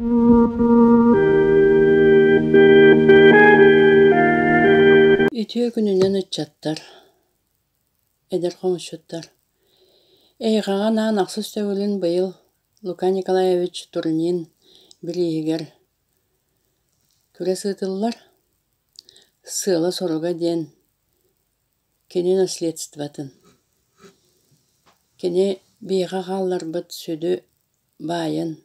Үтүө күнүнэн ыччаттар, эдэр хомусчуттар! Эйиэхэҕэ анаан ахсыс төгүлүн быйыл Лука Николаевич Турнин бирииһигэр күрэс ыытыллар. Сыала-соруга диэн кини наследствотын, кини биһиэхэ хаалларбыт сүдү баайын,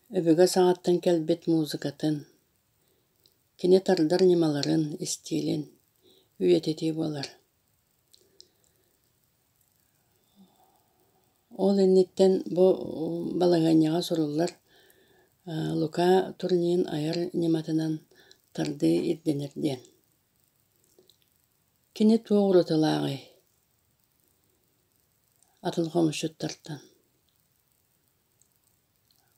өбүгэ саҕаттан кэлбит музыкатын, кини тардар ньымаларын, истиилин үйэтитии буолар. Ол инниттэн бу балаһыанньаҕа суруллар Лука Турнин айар ньыматынан тардыы ирдэнэр диэн. Кини туох уратылааҕый атын хомусчуттартан?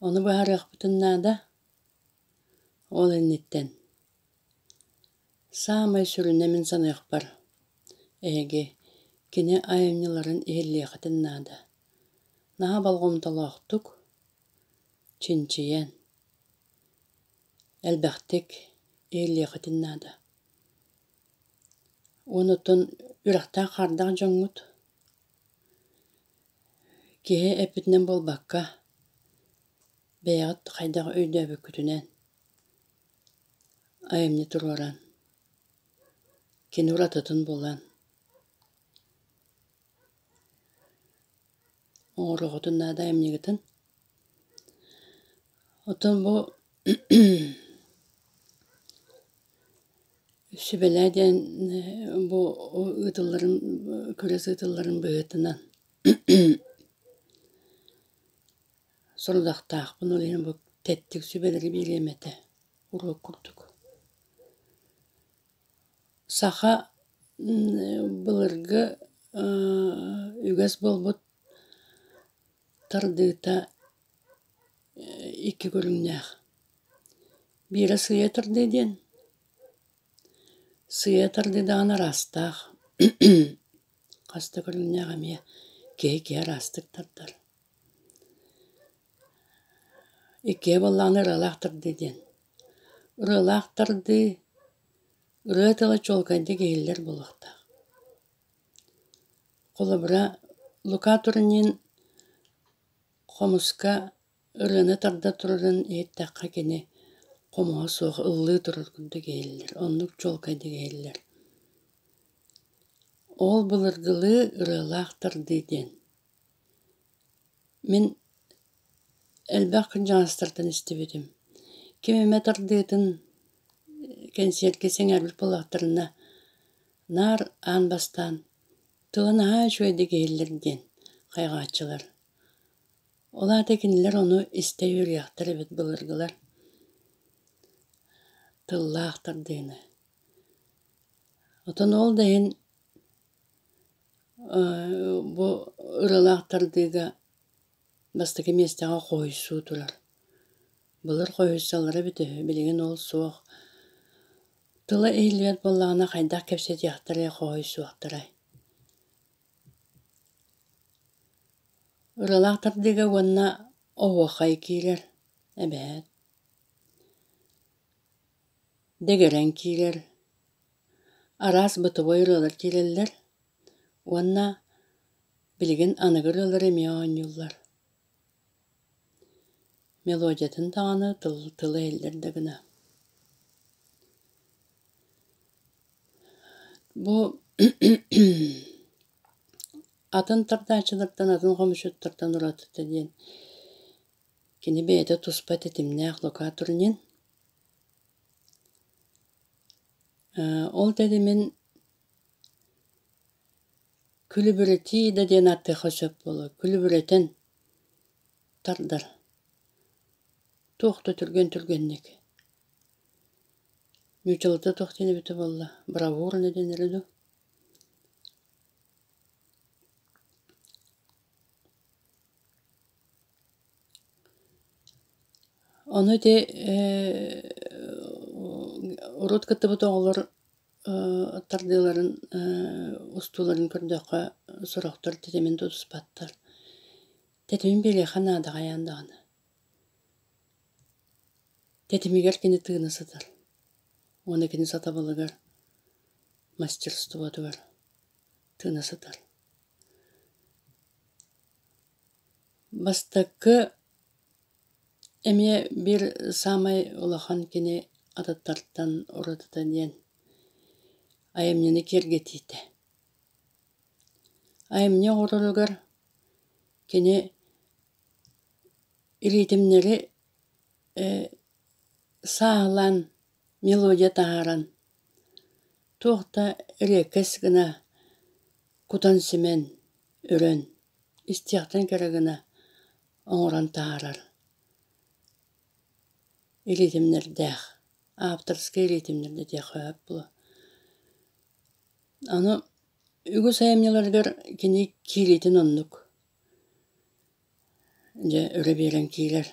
Ону быһаарыахпытын наада. Ол инниттэн саамай сүрүнэ мин саныахпар, эһиги кини айымньыларын иһиллиэххитин наада. Наһаа болҕомтолоохтук, чинчийэн, элбэхтик иһиллиэххитин наада. Уонна оттон үрэхтээх-хаардаах дьоҥҥут киһи эппитинэн буолбакка, бэйэҕит хайдах өйдөөбүккүтүнэн айымньы туруоран, кини уратытын булан оҥоруоххутун наада айымньыгытын. Оттон бу сүбэлээ диэн бу ыытылларын күрэс ыытылларын быһыытынан сорудахтаахпын, ол иһин бу тэттик сүбэлэри биэриэм этэ уруок курдук. Саха былыргы үгэс буолбут тардыыта икки көрүҥнээх. Биирэ сыыйа тардыы диэн. Сыыйа тардыы даҕаны араастаах. Хас да көрүҥнээх эмиэ киһи-киһи араастык тардар. Иккиһэ буоллаҕына ырыалаах тардыы диэн. Ырыалаах тардыы ырыа тыла чуолкайдык иһиллэр буолуохтаах. Холобура, Лука Турнин хомуска ырыаны тарда турарын иһиттэххэ кини хомуһа суох ыллыы турар курдук иһиллэр, оннук чуолкайдык иһиллэр. Ол былыргылыы ырыалаах тардыы диэн. Мин элбэх кырдьаҕастартан истибитим. Ким эмэ тардыытын кэнсиэркэ сэҥээрбит буоллахтарына, наар аан бастаан тыла наһаа үчүгэйдик иһиллэр диэн хайҕааччылар. Ол аата кинилэр ону истэ үөрүйэхтэр эбит былыргылар тыллаах тардыыны. Оттон ол да иһин бу ырыалаах тардыыга бастакы миэстэҕэ хоһуйсуу турар. Былыр хоһуйсаллара эбитэ үһү, билигин ол суох. Тыла иһиллибэт буоллаҕына хайдах кэпсэтиэхтэрэй, хоһуйсуохтарай? Ырыалаах тардыыга уонна оһуохай киирэр эбээт. Дэгэрэн киирэр, араас бытовой ырыалар киирэллэр уонна билигин аныгы ырыалар эмиэ оонньууллар. Мелодиятын даҕаны тыла иһиллэр да гына. Бу атын тардааччылартан, атын хомусчуттартан уратыта диэн кини бэйэтэ туспа тэтимнээх Лука Турнин. Ол тэтимин күлүбүрэтии да диэн ааттыахха сөп буолуо. Күлүбүрэтэн тардар. Туох да түргэн-түргэнник. Нууччалыыта туох диэн эбитэ буолла, бравурно диэннэрэ дуу. Ону ити урут кыттыбыт оҕолор тардыыларын устууларын көрдөххө сорохтор тэтимин тутуспаттар. Тэтимин биэриэххэ наада хайаан даҕаны. Тэтимигэр кини тыына сытар уонна кини сатабылыгар, мастерствотугар тыына сытар. Бастакы эмиэ биир саамай улахан кини атыттартан уратыта диэн айымньыны киэргэтиитэ. Айымньы оҥороругар кини илиитимнэри сааһылаан мелодия таһааран туох да эриэккэс гына кутан-симэн өрөн истиэхтэн кэрэ гына оҥорон таһаарар илиитимнэрдээх, авторскай илиитимнэр диэххэ сөп буолуо. Аны үгүс айымньыларыгар кини киириитин оннук дьэ өрө биэрэн киирэр.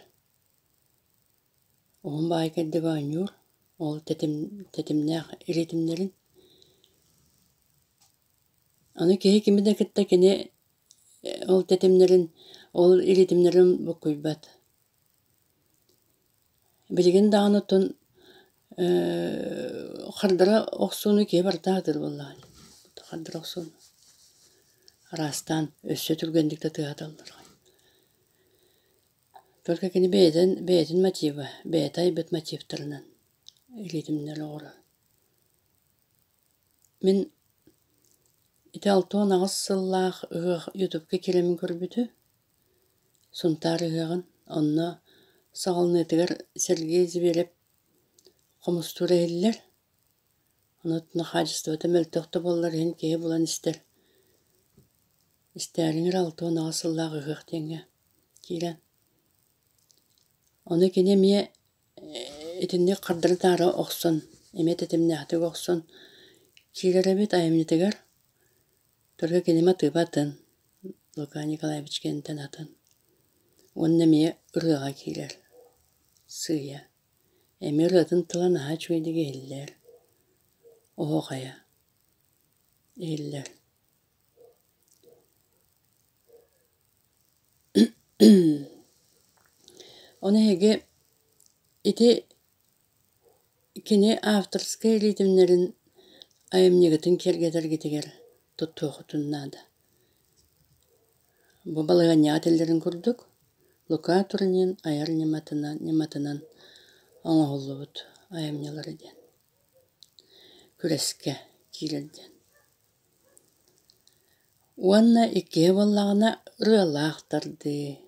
Уһун баай кэрдик оонньуур, ол тэтим тэтимнээх илиитимнэрин. Аны киһи кими да кытта кини ол тэтимнэрин, ол илиитимнэрин буккуйбат. Билигин даҕаны оттон хардара охсууну киһи барыта сатыыр буоллаҕа дии. Хардара охсууну. Араастаан өссө түргэнник да тыаһаталлар. Только кини бэйэтин бэйэтин мотива, бэйэтэ айбыт мотивтарынан илиитимнэр оҥорор. Мин ити 68 сыллаах ыһыах ютубка киирэммин көрбүтүм. Сунтаар ыһыаҕын онно саҕаланыытыгар Сергей Зверев хомустуура иһиллэр. Онон хаачыстыбата мөлтөх да буоллар иһин киһи булан истэр. Истээриҥэр 68 сыллаах ыһыах диэҥҥэ киирэн. Ону кини эмиэ итинник хардары-таары охсон, эмиэ тэтимнээхтик охсон киирэр эбит айымньытыгар. Только кини матыыба атын, Лука Николаевич кэнниттэн атын. Уонна эмиэ ырыаҕа киирэр. Сыыйа. Эмиэ ырыатын тыла наһаа үчүгэйдик иһиллэр. Оһуохайа иһиллэр. Ону эһиги ити кини авторскай ритмнэрин айымньыгытын киэргэтэргитигэр туттуоххутун наада. Бу балаһыанньаҕа этиллэрин курдук, Лука Турнин айар ньыматынан, ньыматынан оҥоһуллубут айымньылара диэн күрэскэ киирэр диэн. Уонна иккиһэ буоллаҕына ырыалаах тардыы,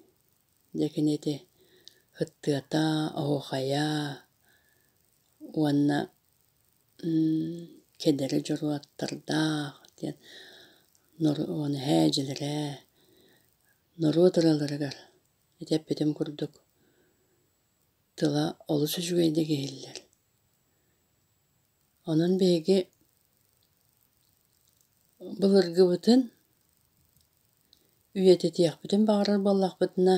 дьэ кини ити һыттыата, оһуохайа уонна кэдэри дьоруоттардаах диэн уонна һээдьэлэрэ норуот ырыаларыгар ити эппитим курдук тыла олус үчүгэйдик иһиллэр. Онон биһиги Былыргыбытын үйэтитиэхпитин баҕарар буоллахпытына,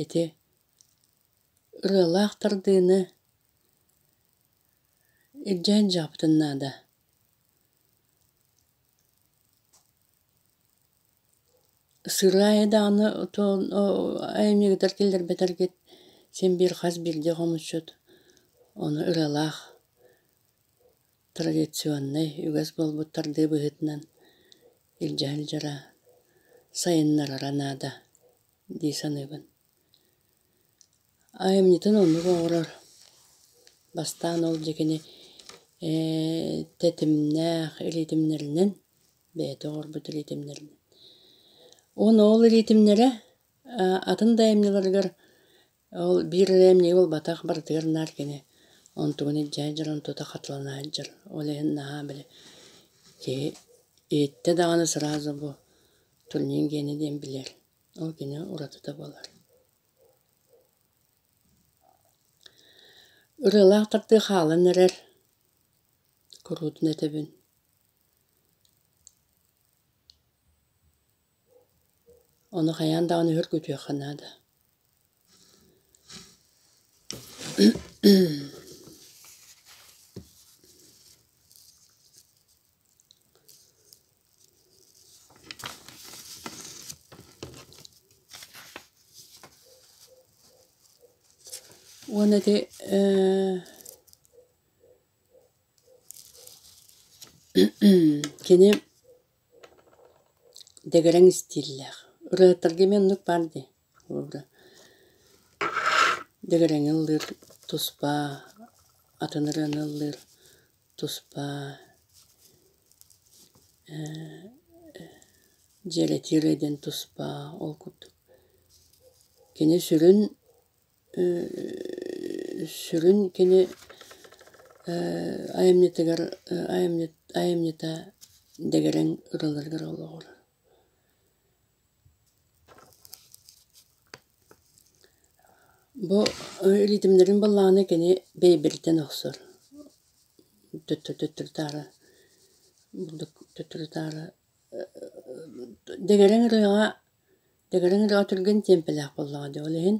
ити ырыалаах тардыыны илдьэн дьааппытын наада. Сырыы аайы даҕаны айымньыгытар киллэрбэтэргит син биир хас биирдии хомусчут ону ырыалаах Традиционнай үгэс буолбут тардыы быһыытынан илдьэ сылдьара, сайыннарара наада дии саныыбын. Айымньытын оннук оҥорор. Бастаан ол дьэ кини тэтимнээх илиитимнэринэн, бэйэтэ оҥорбут илиитимнэринэн. Уонна ол илиитимнэрэ атын да айымньыларыгар Ол биир эрэ эмньиги буолбатах, барытыгар наар кини онтугун илдьэ сылдьар, онтута хатылана сылдьар. Ол иһин наһаа били киһи иһиттэ даҕаны сразу бу турнин гиэнэ диэн билэр. Ол кини уратыта буолар. Ырыалаах тардыы хаалан эрэр, куруутун этэбин. Ону хайаан даҕаны үһүргүтүөххэ наада. Уонна ити кини дэгэрэҥ истииллээх. Ырыаһыттарга эмиэ оннук баар дии. Дэгэрэҥи ыллыыр туспа, атын ырыаны ыллыыр туспа, дьиэлэтиир диэн туспа ол курдук. Кини сүрүн сүрүн кини айымньытыгар айымньыта дэгэрэҥ ырыаларыгар олоҕурар. Бу ритмнэрин былаана кини бэйбэритэн охсор. Төттөрү-таары төттөрү-таары дэгэрэҥ ырыаҕа дэгэрэҥ ырыаҕа түргэн тиэмпэлээх буоллаҕа дии, ол иһин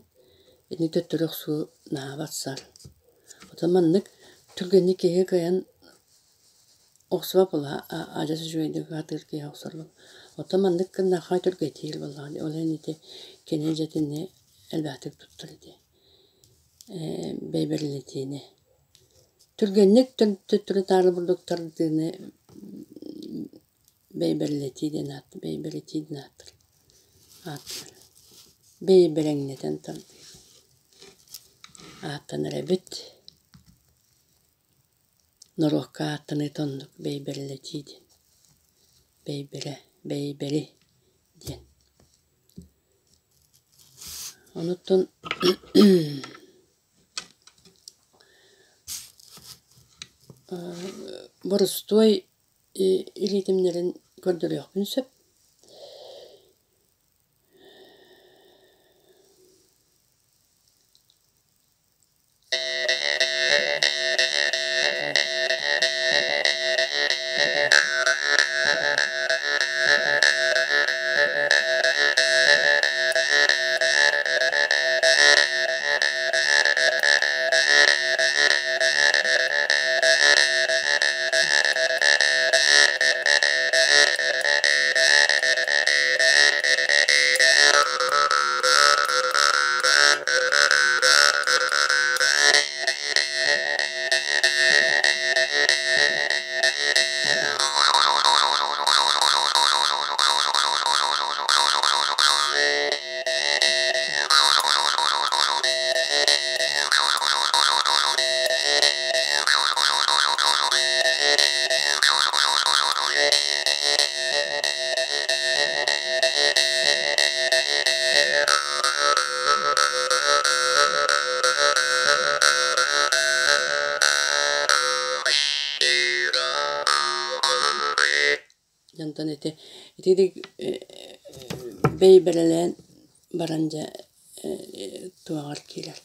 итини төттөрү охсуу наһаа барсар. Оттон маннык түргэнник киһи кыайан охсубат буоллаҕа, адьас үчүгэйдик сатыыр киһи охсор буолла. Оттон маннык гыннахха түргэтиир буоллаҕа дии, ол иһин ити кини дьэтини элбэхтик туттар ити бэйбэрилэтиини. Түргэнник төттөрү-таары бурдук тардыыны бэйбэрилэтии диэн ааттыыр бэйбэритии диэн ааттыыр ааттыыр бэйбэрэҥнэтэн тардыы ааттанар эбит. Норуокка ааттаныыта оннук бэйбэрилэтии диэн бэйбэрэ бэйбэри диэн. Онуттан боростуой илиитимнэрин көрдөрүөхпүн сөп. Дьонтон ити итирик бэйбэрэлээн баран дьэ туоҕар киирэр,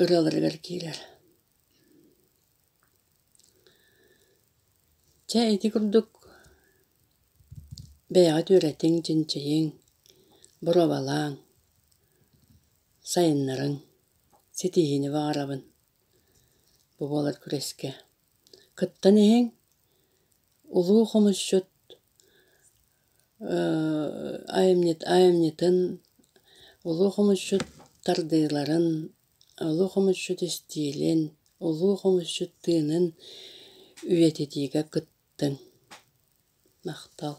ырыаларыгар киирэр. Чэ ити курдук бэйэҕит үөрэтиҥ, чинчийиҥ, боруобалааҥ, сайыннарыҥ, ситиһиини баҕарабын бу буолар күрэскэ. Кыттан иһиҥ, улуу хомусчут айымньытын, улуу хомусчут тардыыларын, улуу хомусчут истиилин, улуу хомусчут тыынын үйэтитиигэ кыттыҥ. Махтал.